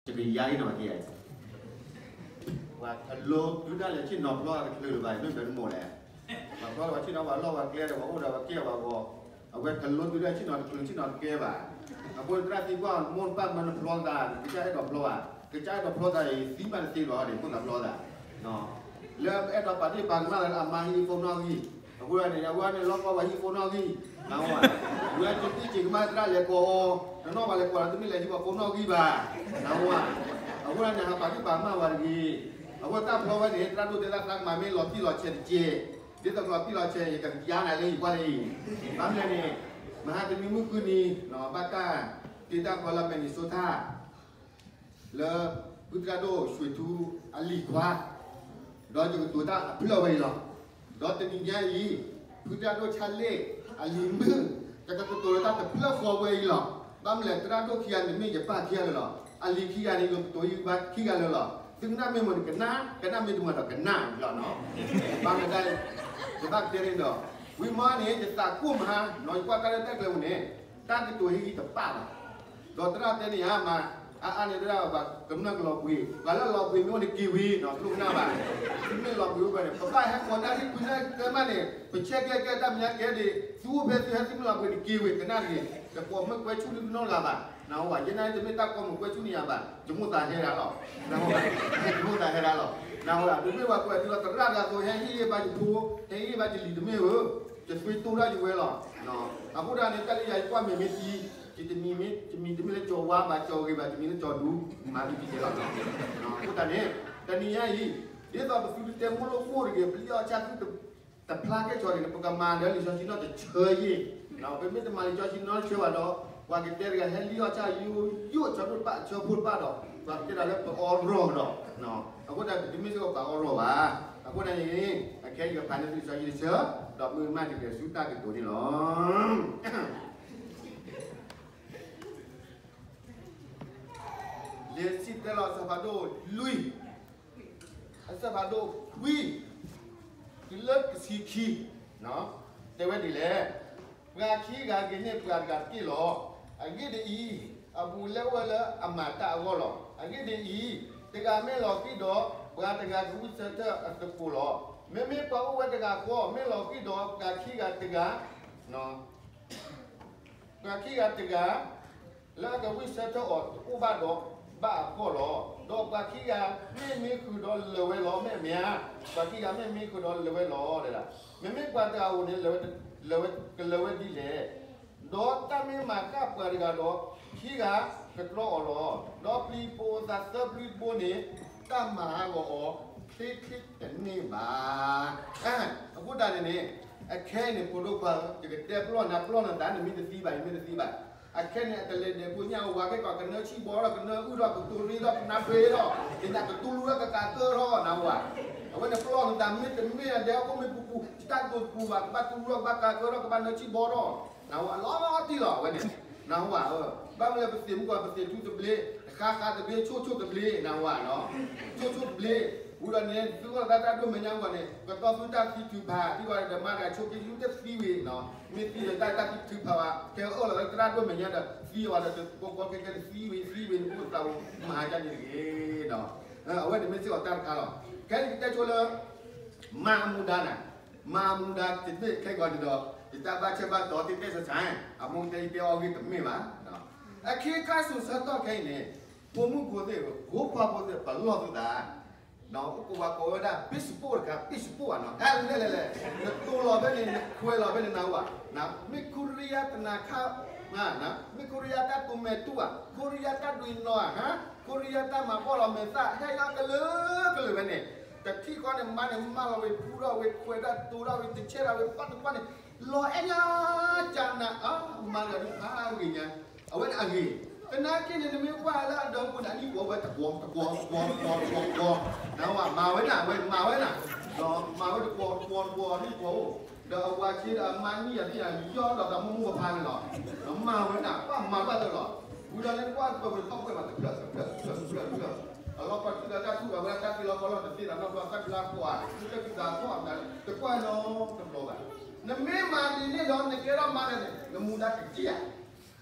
ယကယါအံၤနီၤက့ၤ ပှၤတလိတုၤဒၣ်လဲာ်ဆ့ၣ်နီၤဖျီတချုးလၢၤဘၣ် မ့ၢ်ဘၣ်တမိၢ်လဲၣ်, ပှၤဖျီလၢပှၤဆ့ၣ်နီၤ ပှၤလီၢ်ပှၤကျဲဒီး ပှၤအိၣ်ဒီးပှၤကဲပှၤဂီၤ, အဝဲတလိတုၤဒၣ်ဆ့ၣ်နီၤတချုးဆ့ၣ်နီၤတကဲဘၣ်. အဃိသရၣ်သံကွၢ်မိၢ်ပၢ်မၢနဖျီသး ကစၢ်အဲၣ်ဒိးဖျီဘၣ်, ကစၢ်အဲၣ်ဒိးဖျီသးအံၤ သံမးတသ့ဘၣ်ဒီး ဖိသးဖျီသး လၢအဲၣ်ဒိးပာ်ဒ့ၣ်ပာ်ကမၣ်လၢအမါဟံၣ်ဖိနီၣ်ဂံၢ်, အဃိန့ၣ် အဝဲန့ၣ်လီၢ်ကီၢ်ပှၤဟံၣ်ဖိနီၣ်ဂံၢ်, နဝဲ, ဝဲတသ့ၣ်စ့ၢ်ကမၣ်သရၣ်လဲၤကိးအီၤ, တနီၣ်ပှၤလဲၤကိးလီၤ တမ့ၢ်လဲၤဟံၣ်ပှၤဖိနီၣ်ဂံၢ်ဘၣ်, နဝဲ, အဃိန့ၣ် ဟးပာ်ဒ့ၣ်ပာ်ကမၣ်ဝဲတဂ့ၤ, အဃိတၢ်ဖျီဝဲန့ၣ် သရၣ်ဒိၣ်တဲဒၣ်သးကမၤမ့ၢ်လီၤတံၢ်လီၤဆဲးတက့ၢ်, ဒ်သိးကလီၤတံၢ်လီၤဆဲး ယကယါနၤလၢယကွၢ်လၢအံၤ, ဘၣ်မနုၤန့ၣ်, မဟါတနံၤမုၢ်ဃုနံၤ, ဘၣ်တၢ်တ့တၢ်ဖျီလၢ Minnesota လၢ ဖုသရၣ်ဒိၣ် ရွှေထူ အလံၤခွါ, ဒီးယကတိၤတၢ်အဖျၢၣ်ဝဲအံၤလီၤ. ဒီးတနံၤညါအံၤ, ဖုသရၣ်ဒိၣ်ဆၣ်လ့ၣ် အလံၤမုၣ်, ယကကတိၤလၢတၢ်တဖျၢၣ်ဃီဝဲအံၤလီၤ. ဘၣ်မနုၤလဲၣ် သရၣ်ဒိၣ်ခံဂၤန့ၣ်မ့ၢ်ယပၢ်ခံဂၤလၢာ်လီၤ. အလံၤခံဂၤန့ၣ် ယကတိၤယဘၣ်ခံဂၤလၢာ်လီၤ. သုကနၣ်မ့ၢ်မုာ်န့ၣ်ကနၣ်, ကနၣ်မ့ၢ်တမုာ်ဒီးကနၣ်လီၤနီၤ. ဘၣ်မနုၤဒၣ်, ယဘၣ်တဲန့ၣ်ဒီး, ဝံၤမီန့ၣ် ယသးကိၢ်မဟါ, ယကွၢ်တၢ်လၢတၢ်ကျဲၤပူၤန့ၣ်, တၢ်ကတိၤဟ့ၣ်ဂံၢ်တပၣ်ဘၣ် ဒီးသရၣ်တဲန့ၣ်ဧါမး, အါအါန့ၣ်သရၣ်ဘၣ်ကမျၢၢ်ကလီၤဘှံး, ပှၤလၢလီၤဘှံးမ့ၢ်အိၣ်န့ၣ်က့ၤဝံၤနီၤ ကျိၣ်ကနၣ်ဘၣ်, သုမ့ၢ်လီၤဘှံးအိၣ်ဘၣ်န့ၣ် ပဘၣ်ဟဲဃီၤတၢ်ဟ့ၣ်ကွံာ်နၢ်ကဲမးန့ၣ် ပဆဲးကဲကဲတၢ်မဲာ်ညါကဲဒံး, သုအိၣ်ဖဲသုဟဲသုမ့ၢ်လီၤဘှံးန့ၣ်က့ၤဝံၤ ကနၣ်တဂ့ၤ, တကိးမုၢ်ကွဲဆူၣ်လၢသုနီတဂၤဘၣ်, နၢ်ဟူဧါ, ယနာ်တမ့ၢ်တၢ်ကိးမုၢ်ကွဲဆူၣ်န့ၣ်ယၤဘၣ်, ယမိၣ်သးဟဲဒၣ်လီၤ, နၢ်ဟူဧါ, ယမိၣ်သးဟဲဒၣ်လီၤ, နၢ်ဟူဧါ, တမ့ၢ်ပှၤကွဲးဒုးဒီးသရၣ်တဂၤအသိး ဟဲဟ့ၣ်ဂံၢ်ဘါယဖိ, ဟဲဟ့ၣ်ဂံၢ်ဘါယလံၤတမ့ၢ်ဧၢ, ယသွံတိၢ်ဒၣ်ယဝဲလီၤ. အဃိဒၣ်န့ၣ် တၢ်လၢယၤယကွၢ်မဲာ်မ့ၢ်သံ, ယတမံၤမ့ၢ်, ယမံၤတမ့ၢ်လၢကၠီၤဝါဘၣ်, ကၠီၤဂ့ၤဘၣ်, ယမံၤလၢကၠီၤဒူ, မၤမ့ၢ်တကဲလီၤ. အဃိသတးန့ၣ်, တနံၤညါအံၤ, ဒ်သိးပသုတတဲမိၢ်လိၣ်ကိၣ်တဂ့ၤ, ပလံၣ်အီၣ်ဆၣ်သုတဖျါကဲၣ်ဆိးန့ၣ် ပကမၤဒီးလံာ်စီဆှံနီတဆၢယ့ၢ်, ပမ့ၢ်တမၤလံာ်စီဆှံနီတဆၢဘၣ်ဒီး, ပှၤကတဲတဂၤဟဲလံၣ်အီၣ်ဆၣ်ယိယိ ဆၢဖိတဖၣ်ဒီး, ပှၤကတဲတၢ်လၢပအီရီၣ်ဒီး, အဃိသတး ပတမ့ၢ်စ့ၢ်ကီးပှၤအီရီၣ်ဘၣ်. အဃိန့ၣ်, အခဲအံၤယကဖးန့ၢ်သုလံာ်စီဆှံတဆၢ, ဒီးမုၢ်မးတကဲၤဆူတၢ်ကတိၤန့ၣ်လီၤ. လံာ်စံၣ်တဲၤတဲလီၤအဆၢဖးဒိၣ်လွံၢ်, အဆၢဖးဒိၣ်ခွံ, တုၤလၢကဆံခံ, တဲဝဲဒ်လဲၣ်, ပှၤခံဂၤဂ့ၤန့ၢ်ပှၤတဂၤတက့ၢ်လီၤ. အဂ့ၢ်ဒ်အံၤ, အဘူးအလဲအိၣ်ဝဲလၢအမၤတၢ်အဂီၢ်လီၤ. အဂ့ၢ်ဒ်အံၤ, တဂၤမ့ၢ်လီၤဃံၤဒီး, ပှၤတဂၤကဝံၢ်ဆၢထၢၣ်အသကိးလီၤ. မ့မ့ၢ်ပှၤအိၣ်ဝဲတဂၤဃီ, မ့ၢ်လီၤဃံၤဒီးပှၤခံဂၤတဂၤ, ပှၤခံဂၤတဂၤ, လၢအကဝံၢ်ဆၢထၢၣ်အီၤတအိၣ်ဘၣ်ဒီးဘၣ်အဖှီၣ်လီၤ. ဒီးပှၤခံဂၤမ့ၢ်မံဃုာ်ဒီးလၢာ်ဝဲလီၤ, မ့ၢ်အမ့ၢ်ဧါ, ပှၤခံဂၤမ့ၢ်မံဃုာ်ဒီးလၢာ်ဝဲလီၤ. မ့မ့ၢ်ပှၤတဂၤဧိၤန့ၣ်, ကလၢာ်ဝဲဒ်လဲၣ်. ဒီးတၢ်မ့ၢ်မၤဃၣ်ပှၤတဂၤဒီး, ခံဂၤကတြီအီၤလီၤ. ဒီးပျံၤပိာ်အသးသၢပျံၤတဘိန့ၣ်, တၢ်မၤဟးဂီၤအီၤချ့ချ့တန့ၢ်ဘၣ်. အဃိသတးန့ၣ်န့ၣ်, အခဲအံၤန့ၣ် ဖိဒိၣ်ခွါဧၢ, ယကတဲပျီၢ်နၤ, ပျီၢ်နသးန့ၣ်မ့ၢ်တသံဘၣ်, ယမ့ၢ်တသံဘၣ်. အခဲန့ၣ် အတလဲၤဒဲးဖိညၣ်ဝါခဲကီး, ကနၢဆံၣ်ဘီထီၣ်, ကနၢအုၣ်ထီၣ်, ကတိၤရ့ထီၣ်, ကနၢ်ဖျ့ထီၣ်, ကနၢ်ကတူၢ်လူၢ်ထီၣ်, ကကးကၢထီၣ်, နၢ်ဟူဧါ. အဝဲန့ၣ်ပျီၢ်နသးမ့ၢ်တမ့ၢ်အဒဲးအခိၣ်မ့ၢ်ပူၤပူၤ, တၢ်ကတိၤတပူၤဘၣ်, ကဘၣ်တူၢ်လူၢ်ထီၣ်, ကဘၣ်ကးကၢထီၣ်, ကဘၣ်နၢဆံၣ်ဘီထီၣ်, နၢ်ဟူဧါ, အလီၤတံၢ်လီၤ, အဝဲန့ၣ်, နၢ်ဟူဧါ. ဘၣ်မနုၤလဲၣ်, ပသ့ၣ်မုၢ်ကီး ပသ့ၣ်ထူတဘျ့, တဃါဃါတဘျ့, ဆိၣ်ဆိၣ်တဘျ့, နၢ်ဟူဧါ, ဆိၣ်ဆိၣ်တဘျ့. ဝံၤဒီးန့ၣ် သုအိၣ်ဒီးတၢ်ဒိၣ်မဲာ်ညါအဂီၢ်န့ၣ်, ကတီၢ်သုတၢ်သံထုးဖး, ဒ်သိးဒီးမါတဂၤဆိးက့ သုတသံဝံၤ, မ့ၢ်သံဒီးတၢ်သံထုးဖးဘၣ်, ကဲအၢၣ်လီၤလၢသရၣ်ဒိၣ်မဲာ်ညါဒီး သံအီၤဒီး တကိးကီခဲကဲန့ၣ် သံဝံၤ, သံဝံၤန့ၣ် အိၣ်သးဝံၤ မၤဟါကန့ၣ်တဂ့ၤ. အဝဲန့ၣ်မ့ၢ်စ့ၢ်ကီးတၢ်တခါလီၤ. ခဲအံၤယကတဲဆိလၢ မါအမူဒါနၤ, မါအမူဒါတမ့ၢ်ခဲကီးန့ၣ်ဒီး, ယတၢ်ဘၣ်ဆၢဘၣ်တီၤတ့ၢ်တဲဆၢဆၢ, အမူတဲယတဲအီၤဂ့ၢ်တမ့ၢ်ဘၣ်. အခ့အခါဆူၣ်ဆၢတီၢ်ခဲအံၤန့ၣ်, ဖိမုၣ်ဖိသ့ၣ်ဧၢ, ဖိခွါဖိသ့ၣ် ပလီၢ်သုသး, အိၣ်ကဝါကိးဝဲဒၣ် ပ့ၣ်စပိၣ်တခါ, ပ့ၣ်စပိၣ်ဧါနီၤ, ဟဲလဲၣ်လဲၣ်လဲၣ်, နတိၤလီၤဖဲန့ၣ် နခွဲးလီၤဖဲန့ၣ် နၢ်ဟူဧါ, မ့ၢ်ခိရံယါတနၤခါ, မ့ၢ်ခိရံယါတၢ်တိာ်မဲာ်တူၢ်ဧါ, ခိရံယါတၢ်ဒွံးနီၢ်ဧါ, ခိရံယါတၢ်မၤဘီၣ်လီၤမဲာ်သၣ် ဟဲယါကလုာ်ကလုာ်ဖဲန့ၣ်, တထံၣ်ဃီန့ၣ် မါန့ၣ်မၤလီၤဝဲ ဖူထီၣ်ဝဲ ခွဲးတၢ်တိၤထီၣ်ဝဲ တဆဲးထီၣ်ဝဲ ပှၢ်တပှၢ်န့ၣ်, လီၤအဲၣ်ညါ, ကနၤအါ, မါတဂၤဒုးဖးဂ့ၤညါ, အဝဲန့ၣ်အဂ့ၤ, သနာ်က့န့ၣ် နမ့ၢ်ကွၢ်လၢအဒီပုၢ်န့ၣ် အနံၣ်ပှီၤဝဲတကွီၤတကွီၤတကွီၤတကွီၤတကွီၤ, နၢ်ဟူဧါ, မၤဝဲနၤ, အဝဲမၤဝဲနၤ, မၤဝဲတကွီၤတကွီၤတကွီၤ နံၣ်ပှီၤအိၣ်, ဒီးအဝၤဆ့ဒီးအမါနံၣ်ယၤသ့ၣ်ညါယီၢ်ဒီးသးမိၢ်မိၢ်ပၢ်ပၢ်န့ၣ်လီၤ, မၤဝဲနၤ, ပှၤမၤဘၣ်တၢ်လီၤ, ဝံၤဒီးန့ၣ် နကွၢ်ပၢၢ်ဝဲထီၣ်ကွဲးမးတဖျၢၣ်တဖျၢၣ်တဖျၢၣ်တဖျၢၣ်တဖျၢၣ်, အလီၤပှၤထံၣ်ဒီးတၢ်ထူၣ်ဘၣ်ဝဲဒၣ်တၢ်က့ၤလီၤကီလီၤ တသ့ဒီးနီၢ်ဘျီ တၢ်ကလါကိးဧါ, တၢ်ကံၢ်သးထီၣ် တကွၢ်နီတဘျီဘၣ်, နမ့ၢ်မၤဒ်န့ၣ်ဒီး နကဲထီၣ်မါလဲၣ်န့ၣ် နမူဒါတက့ၢ်ဧါ,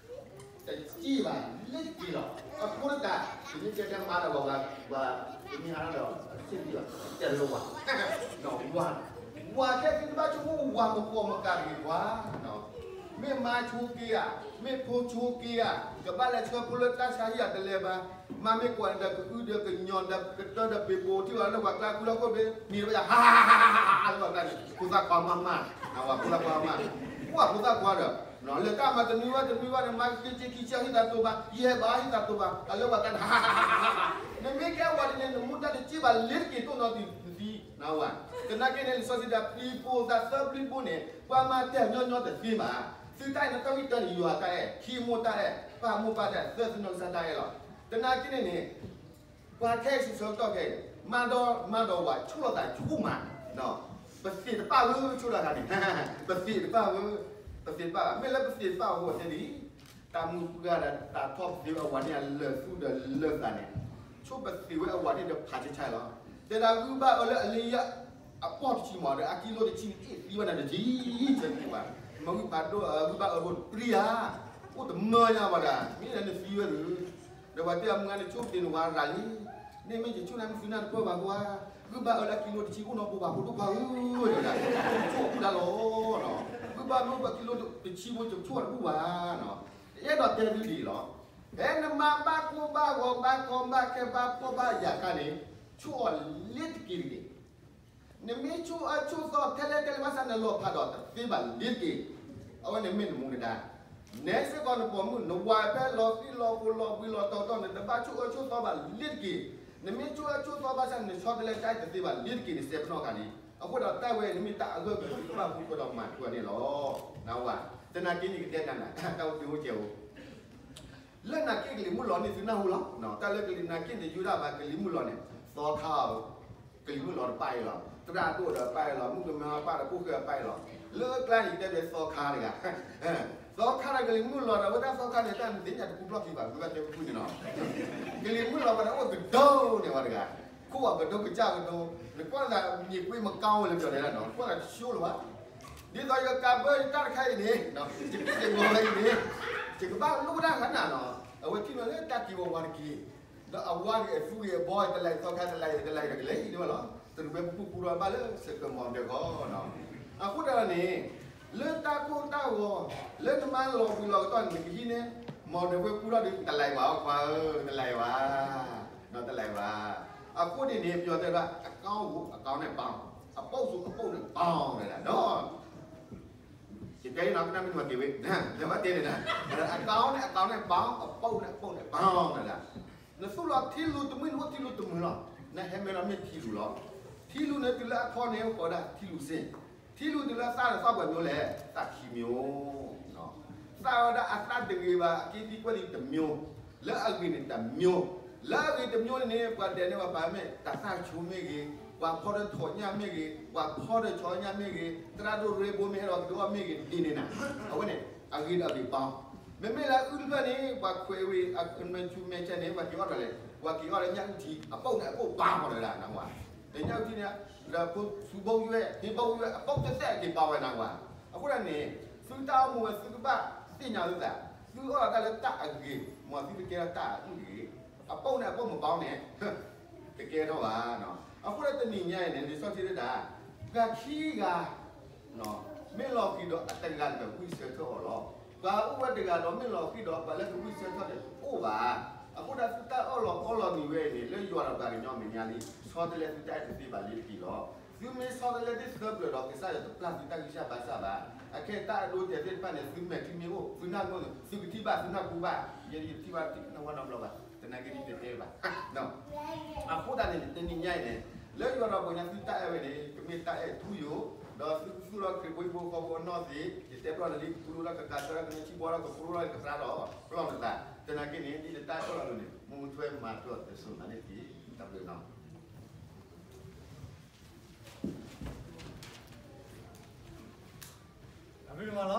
တက့ၢ်ဘၣ် လ့ၤတက့ၤလီၤ. အဃိတၢ် တမ့ၢ်တဲတဲမၤဒီးဝၤ, ဝၤ, တမ့ၢ်ဟးဒီး ဆ့ၣ်တဘံၣ်ဘၣ်, တဲလၢဝၤ, ဝၤ, ဝၤခဲသ့ၣ်တဖၣ်ဆိကမိၣ်ဝၤမကီမကးတဂ့ၤပှၤ, မ့ၢ်မါဆိက့ဧါ, မ့ၢ်ဖိဆိက့ဧါ, ကဘၣ်လဲၤဆှၢဖိလၢတၢ်ဆါဟံၣ်အတလဲၤဘၣ်, မါမ့ၢ်ကွၢ်ဒီးကအုဒီးကညီၤဒီးကတၢၢ်ဒီးပ့ၤဘိ ထံၣ်ဝဲလၢပှၤကျါဃုလီၢ်ခိၣ်ဘ့ၣ် မံၤလၢပယၤ ဟါဟါဟါဟါဟါဟါလၢပှၤကျါန့ၣ် ဖိသၣ်ခွါမးမး, ဝၤဖိသၣ်ခွါမး, ကွၢ်ဖိသၣ်ခွါဒီး လၢတၢ်မၤတနွံဝဲတနွံဝဲန့ၣ် မါက့ၤက့ၤခံဆၢဟံၣ်သးတိၤဘၣ် ယဟဲဘၣ်ဟံၣ်သးတိၤဘၣ် အလၢပှၤကျါန့ၣ် ဟါဟါဟါဟါဟါ, နမ့ၢ်ကဲဝၤဒ်န့ၣ် နမူတၢ်တစ့ၢ်ဘၣ်လ့ၤတက့ၤတိၢ်နီၤတံၤနသံနဝၤ, သနာ်က့န့ၣ် လံာ်စီဆှံဒၣ် ပျံၤပိာ်သးသၢဘျုးဘိန့ၣ် ပှၤမၤတၢ်ညီညီတသ့ဘၣ်, သုတၢ်အဲၣ်နတၢ်ဝံၣ်တၢ်န့ၣ် ယွၤတၢ်အဲၣ်, ခံမိၢ်တၢ်အဲၣ်, ပၢ်မိၢ်ပၢ်တၢ်အဲၣ်, သၢသုနီၢ်ကစၢ်တၢ်အဲၣ်လီၤ. သနာ်က့န့ၣ်န့ၣ် ပှၤခဲအံၤဆၢကတီၢ်ခဲအံၤ မါဒီး, မါဒီးဝၤဆိၣ်လီၤသးဆိၣ်မး, ပသ့ၣ်တပၣ်ဧၢ ဆိၣ်လီၤသးန့ၣ်, ပသ့ၣ်တပၣ်ဧၢ, ပသ့ၣ်တပၣ်ဘၣ်, မ့ၢ်လၢပသ့ၣ်တပၣ်အဃိတဲဒ်အံၤ, တၢ်မုၢ်ပှၢ်ဒီးတၢ်ထီၣ်ပသ့ဝဲအဝၤန့ၣ်အလၢာ်သူဒီးလၢာ်သးန့ၣ်, ဆိၣ်ပသ့ၣ်ဝဲအဝၤန့ၣ်ဒီးဖးဆါဆါလီၤ. တဲဒၣ်ဂုၢ်ဘၣ်အၢလၢအလံယၤ အပီၢ်တဆံမးဒီး အကံလိတဆံန့ၣ် အ့ၣ်သံဝဲဒၣ်တဆံ, ဆၢက့ၤဝဲ, မ့ၢ်ဂုၢ်ဖးဒိၣ် ဂုၢ်ဘၣ်အၢဖိတပျံၤဧါ, အိၣ်တမၢညါဝဲဒၣ်, မ့ၢ်လၢနသံဝဲဒၣ်, ဒီးပှၤတဲအမုၢ်ဂၤန့ၣ် ဆိၣ်ပသ့ၣ်နဝၤရၤလံ, န့ၣ်မ့ၢ်ယဆိၣ်န့ၣ်မ့ၢ်သုနၢ်တပၢၢ်ဘၣ်ကွၢ်, ဂုၢ်ဘၣ်အၢလၢအကံလိတဆံအိၣ်နီၢ်ပိာ်ပှၤဖိဒိၣ်ခွါဧၢ, ဝဲဒၣ်, ဆိၣ်အပူၤဒၣ်လီၤ, ဂုၢ်ဘၣ်မ့ၢ်ပှၤကံလိတဆံဖိ ယဆိၣ်အတဘူၣ်ဘၣ်, ယအဲၣ်ဒိးတဲသုဒ်အံၤလီၤ. ဖဲနမါဘၣ်ကိၢ်ဘၣ်ဂီၤဘၣ်ကီဘၣ်ခဲဘၣ်ဖှီၣ်ဘၣ်ယာ်ခါန့ၣ်, ဆိၣ်အီၤလ့ၤတက့ၤတဂ့ၤ. နမ့ၢ်ဆိၣ်အၢဆိၣ်သီထဲလဲၣ်ထဲလဲၣ်ဘၣ်ဆၣ် နလီၤဖးဒီးတသ့ဘၣ်လ့ၤတက့ၤ. အဝဲန့ၣ်မ့ၢ်နမူနဒါ. နဲစ့ၢ်ကီးနပိာ်မုၣ် နဝၤဖဲလီၤဃံလီၤဃိလီၤဘှံးလီၤတီၤတီၤန့ၣ် တဘၣ်ဆိၣ်အၢဆိၣ်သီဘၣ်လ့ၤတက့ၤ. နမ့ၢ်ဆိၣ်အၢဆိၣ်သီဘၣ်ဆၣ် နဆီတလဲတၢ်အဲၣ်တသ့ဘၣ်လ့ၤတက့ၤ နစဲးပနီၣ်ခါန့ၣ် အဃိဒီးတၢ်ဝဲန့ၣ်မ့ၢ်တၢ်အဂၢၢ်ကဘၣ်ဃုာ်ဒီးမၤထွဲန့ၣ်လီၤ. နဝၤ, သနာ်က့န့ၣ်ကတဲနၤနၤ တၢ်အိၣ်သ့အိၣ်ကဲဧိၤ လၢနၤက့ၣ်ကလံၤမုၢ်လီၤန့ၣ် သုနၢ်ဟူလီၤ. တၢ်လၢကလံၤနၤက့ၣ်န့ၣ် ယူဒၤဘၣ်ကလံၤမုၢ်လီၤန့ၣ် သီခါအီၤ, ကလံၤမုၢ်လီၤတပၣ်အံၤလီၤ. သရၣ်ဒိၣ်ဒီးပၣ်အံၤလီၤ. မုၣ်ကမဲပၣ်ဒီးကိၣ်ဃဲပၣ်အံၤလီၤ. လၢကျါန့ၣ် ယတဲဒၣ်သီခါတဂၤ, သီခါဒီးကလံၤမုၢ်လီၤဒီး အဝဲဒၣ်သီခါန့ၣ် တၢ်နသ့ၣ်ညါတပူၤဖျီၣ်ခံဘၣ် မ့ၢ်ဘၣ်တဲပူၤန့ၣ်နီၤ. ကလံၤမုၢ်လီၤပှၤန့ၣ်အိၣ်ကဒိန့ၣ်ဝဲတဂၤ, ခိၣ်အကဒိကစၢ်ကဒိ, နကွၢ်သးမ့ၢ်ကွ့မကါဝဲလၢပျီၤလဲၣ်နီၤ ကွၢ်သးတဆိလၢၤဘၣ်. ဒ်သိးယကးဘၢယတၢ်တခါအံၤန့ၣ်, ယက့ၣ်ယဂီၤအံၤန့ၣ်, ယကဘၣ်လိၣ်တၢ်ခါနၤနီၤ, အဝဲထံၣ်န့ၣ်လၢတၢ်က့ၤဝဲဝါတက့ၢ်, ဒီးအဝါဂ့ၤအသူဂ့ၤအဘီတလးအံၤသီခါတလးအံၤတလးအံၤဒီးကလဲၤအံၤဒ်ဝဲလီၤ, တရူးဝဲပူၤပူၤဒီးဘၣ်လၢ စကမီၤဒဲးဃီနီၤ. အဃိဒီးန့ၣ်, လၢတၢ်ကိၢ်တၢ်ဂီၤ, လၢနမါလီၤဘှံးလီၤတီၤန့ၣ် နကဟံးန့ၢ်, မီၤဒဲးဝဲပူၤထီၣ်ဒီး တလးအံၤဘၣ်အီၤခွါဧၢ, တလးအံၤဘၣ်, တလးအံၤဘၣ်. အဃိန့ၣ်န့ၣ် ပယီၤတဲဒၣ် အကောင်းကို အကောင်းနဲ့ပေါင်း, အပုပ်ဆိုအပုပ်နဲ့ပေါင်း ဝဲဒၣ်နီၤ. ယတဲနီၤ ကနၣ်မ့ၢ်တမၤက့ၤဝဲ, ယဘၣ်တဲန့ၣ်ဒၣ်, အကောင်းနဲ့အကောင်းနဲ့ပေါင်း, အပုပ်နဲ့အပုပ်နဲ့ပေါင်း ဝဲဒၣ်. နသူၣ်လီၤထံလူၤတမှံၤ နအိၣ်ထံလူၤတမှံၤလီၤ, နဟဲမဲလီၤမ့ၢ်ထံလူၤလီၤ. ထံလူၤန့ၣ်တုၤလၢအခီန့ၣ် ကိးဒၣ်ထံလူၤစ့ၢ်, ထံလူၤတုၤလၢသၣ်ဒီးသၣ်ပှဲၤမျိုးလဲၣ်, သၣ်ခံမျိုး, သၣ်ဝဲဒၣ်အသၣ်တဂ့ၤဘၣ် အက့သံကွဲၢ်သံတမျိုး, လၢအဂ့ၤန့ၣ်တမျိုး, လၢအဂ့ၤတမျိုးန့ၣ်န့ၣ် ပှၤဒဲးန့ၢ်ပှၤပာ်မ့ၢ် တၢ်သၣ်ဆိမ့ၢ်ဂ့ၤ, ပှၤဖီဒီးထိးညၣ်မ့ၢ်ဂ့ၤ, ပှၤဖီဒီးဆီညၣ်မ့ၢ်ဂ့ၤ, သရၣ်ဒိၣ်ရ့ဘိမ့ၢ်အဲၣ်ဒိးကဒိအီၣ်မ့ၢ်ဂ့ၤ ဒ်န့ၣ်နၤ, အဝဲန့ၣ် အဂ့ၤဒီးအဂ့ၤပီၤ မ့မ့ၢ်လၢအုၣ်တဖျၢၣ်န့ၣ် ပှၤခွဲးဝံၤ အမဲာ်ဆူမဲာ်ဆဲးန့ၣ် ပှၤက့ၤအီၣ်ဒီးလဲၣ်, ပှၤက့ၤအီၣ်ဒီးညၣ်အုၣ်ထံ အပုပ်န့ၣ်အပုပ်ပာ်ဃီဒီးဝဲဒၣ်နဝၤ, ဒီးညၣ်အုၣ်ထံန့ၣ် ဒီးဖိဆူဘိယွဲၢ် ဟ့ၣ်ဘိယွဲၢ် အပုပ်တစဲးက့ၤပာ်ဝဲနဝၤ, အဃိဒၣ်န့ၣ် သုတၢ်အိၣ်မူဝဲသုကဘၣ်သ့ၣ်ညါသုသး, သုအီၣ်လီၤတၢ်လၢတၢ်အဂ့ၤ မ်သုတကဲထီၣ်တၢ်အုၣ်တဂ့ၤ, အပုပ်န့ၣ်အပုပ်မပာ်န့ၣ် တကဲထီၣ်ဘၣ်. အဃိဒီးတနံၤညါအံၤန့ၣ် လံာ်စီဆှံတဲဒၣ် ပှၤခံဂၤ မ့ၢ်လီၤဃံၤဒီးအတဂၤတဂၤဝံၣ်ဆၢထၢၣ်အီၤလီၤ. ပှၤအိၣ်ဝဲတဂၤဒီးမ့ၢ်လီၤဃံၤဒီး ပှၤလၢကဝံၣ်ဆၢထၢၣ်တအိၣ်ဘၣ်. အဃိဒီးသုတၢ်အၢၣ်လီၤအီလီၤမံၤဝဲအံၤန့ၣ် လၢယွၤဒီးပှၤကညီအမဲာ်ညါလံ, ဆီတလဲသုတၢ်အဲၣ်တသ့ဘၣ်လ့ၤတက့ၢ်လီၤ. သုမ့ၢ်ဆီတလဲသ့ၣ်သၢပျၢၤဒီး ကစၢ်ယွၤတပျၢ်သုတၢ်ဂံၢ်စၢ်ဘါစၢ်ဘၣ်. အခဲအံၤတၢ်အဒိအတဲာ်သ့ၣ်တဖၣ်န့ၣ် သုမဲာ်ချံမ့ၢ်အိၣ် သုနၢ်မ့ၢ်အိၣ်န့ၣ် သုကထံၣ်ဘၣ်သုနၢ်ကူဘၣ်, ယဲယထံၣ်ဘၣ်တထံၣ်နီၢ်ဝဲနီတဘျီဘၣ်, သနာ်က့ဒ်တတဲဘၣ် အဃိသတးန့ၣ် တနံၤညါအံၤန့ၣ် လၢယွၤဒီးပှၤကညီသုတၢ်အဲၣ်ဝဲန့ၣ် ကမ့ၢ်တၢ်အဲၣ်ထူယိာ်, ဒီးသုကသူၣ်ထီၣ်ခရံာ်ဖိဟံၣ်ဖိဃီဖိအနီၢ်သ့, ယတဲဘျီန့ၣ်လံ ကပူၤလီၤကကးစၢၤကန့ၢ်ထံဘီဒီး ကပူၤလီၤကပြါဒီး ပလီၢ်နသး, သနာ်က့န့ၣ် ဒ်ယတၢ်အဲၣ်လီၤလိၤန့ၣ် မူထွဲမၤထွဲအီၤတစိၤမးန့ၣ်တက့ၢ်. တၢ်ဘျုးနီၤ. တၢ်ဘျုးလီၤ.